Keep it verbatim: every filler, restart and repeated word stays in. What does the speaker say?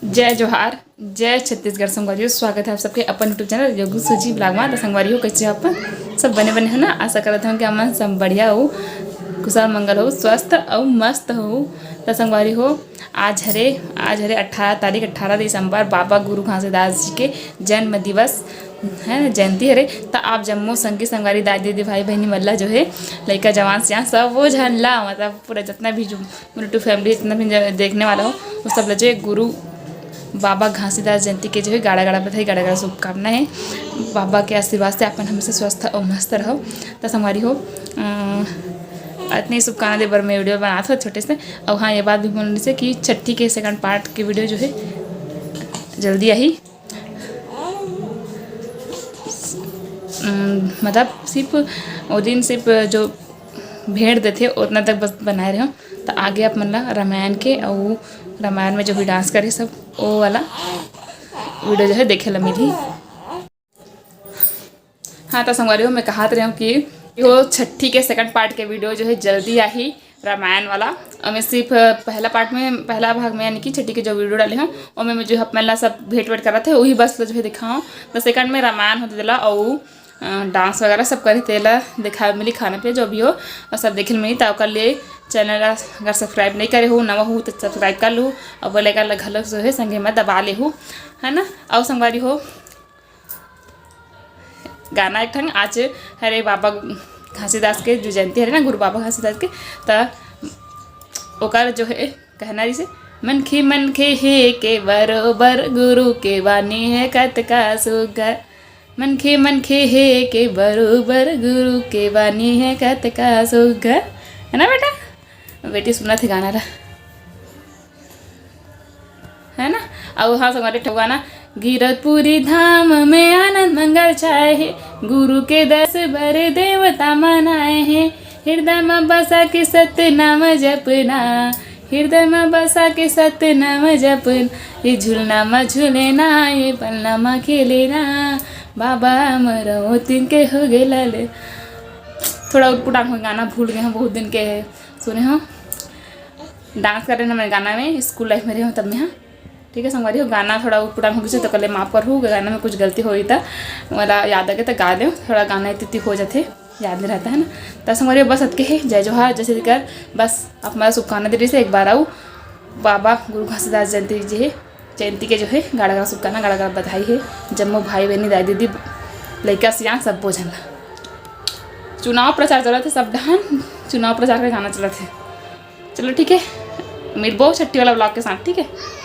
जय जोहार, जय छत्तीसगढ़ संगवारी हो। स्वागत है आप सबके अपन YouTube चैनल योगी सूजी ब्लॉग में। तो संगवारी हो, कैसे हो अपन? सब बने बने हो ना? आशा करत हूँ कि हमन सब बढ़िया हो, कुशल मंगल हो, स्वस्थ अउ मस्त हो। तो संगवारी हो, आज हरे आज हरे अट्ठारह तारीख, अट्ठारह दिसंबर, बाबा गुरु घासीदास जी के जन्म दिवस है ना, जयंती हरे। तो आप जम्मो संगी संगवारी, दाई दीदी, भाई बहनी मन ला जो है, लइका जवान सियान सब वो झन ला, मतलब पूरा जितना भी जो YouTube फैमिली, जितना भी ज- देखने वाला हो, वो सब ला जो है गुरु बाबा घासीदास जयंती के जो है गाड़ा गाड़ा बधाई, गाड़ा गाड़ा शुभकामना है। बाबा के आशीर्वाद से अपन हमेशा स्वस्थ और मस्त रहो। तो संगवारी हो, अ, इतनी शुभकामना दे बर मैं वीडियो बनात हूँ छोटे से। और हाँ, ये बात भी बोलने से कि छठी के सेकंड पार्ट के वीडियो जो है जल्दी आई। अम, मतलब सिर्फ वो दिन सिर्फ जो भेड़ देथे उतना तक बस बनाए रहो। तो आगे आप मन ला रामायण के, और रामायण में जो भी डांस करे सब, वो वाला वीडियो जो है देखे ला मिली। हाँ, तो संगवारी हो, मैं कहत रहे हूँ कि वो छठी के सेकंड पार्ट के वीडियो जो है जल्दी आही, रामायण वाला। और मैं सिर्फ पहला पार्ट में, पहला भाग में, यानी कि छठी के जो वीडियो डाले हूँ, और मैं जो अपने ला सब भेंट वेंट करत है, वही बस जो है दिखाऊँ। तो सेकंड में रामायण होते दिला और डांस वगैरह सब करे, तेला दिखावे मिली, खाना पे जो भी हो, और सब देखे मिली। तो ओकर लिए चैनल ला अगर सब्सक्राइब नहीं करे हो, नवा हो, तो सब्सक्राइब कर लू, और बेल आइकन ला घलो जो है संगे में दबा ले हो, है ना। और संगवारी हो, गाना एक ठन आज हरे बाबा घासीदास के जो जयंती हरे ना, गुरु बाबा घासीदास के, त ओकर जो है कहना रहिसे, "मनखे मनखे हे के बरोबर, गुरु के बानी है कतका सुग्घर। मनखे मनखे हे के बरोबर, गुरु के बानी है कतका सुग्घर।" है ना बेटा? बेटी सुनत हे गाना ला, है ना? अउ हाँ, संगवारी, ठो गाना, "गिरतपुरी धाम में आनंद मंगल छाए हे, गुरु के दस बर देवता मनाए हे, हृदय में बसा के सतनाम जपना, हृदय में बसा के सतनाम जपना, ये झुलना में झुलेना, ये पलना में खेलेना, बाबा मोर ओतिन के हो गे लाले।" थोड़ा उटपुटांग हो, गाना भूल गए हैं, बहुत दिन के है सुने हो। डांस करे ना मैं गाना में, स्कूल लाइफ में रहे हो तब में, हाँ। ठीक है संगवारी हो, गाना थोड़ा उटपुटांग हो गई तो कल माफ कर हूँ, गाना में कुछ गलती होई त मोला याद आगे तो गा दे, थोड़ा गाना इतनी हो जाते, याद नहीं रहता है ना। तो संगवारी हो, बस अतके है, जय जोहार, जय छत्तीसगढ़। बस आप हमारा शुभकामना दे रही से एक बार आओ, बाबा गुरु घासीदास जयंती जी है, जयंती के जो है गाड़ा गाड़ा शुभकामना, गाड़ा गाड़ा बधाई है जम्मो भाई बहनी, दाई दीदी, लइका सियान सब बोझन ला। चुनाव प्रचार चलत है, सब डहान चुनाव प्रचार का गाना चलत है। चलो ठीक है, मिलबो छट्ठी वाला ब्लॉग के साथ, ठीक है।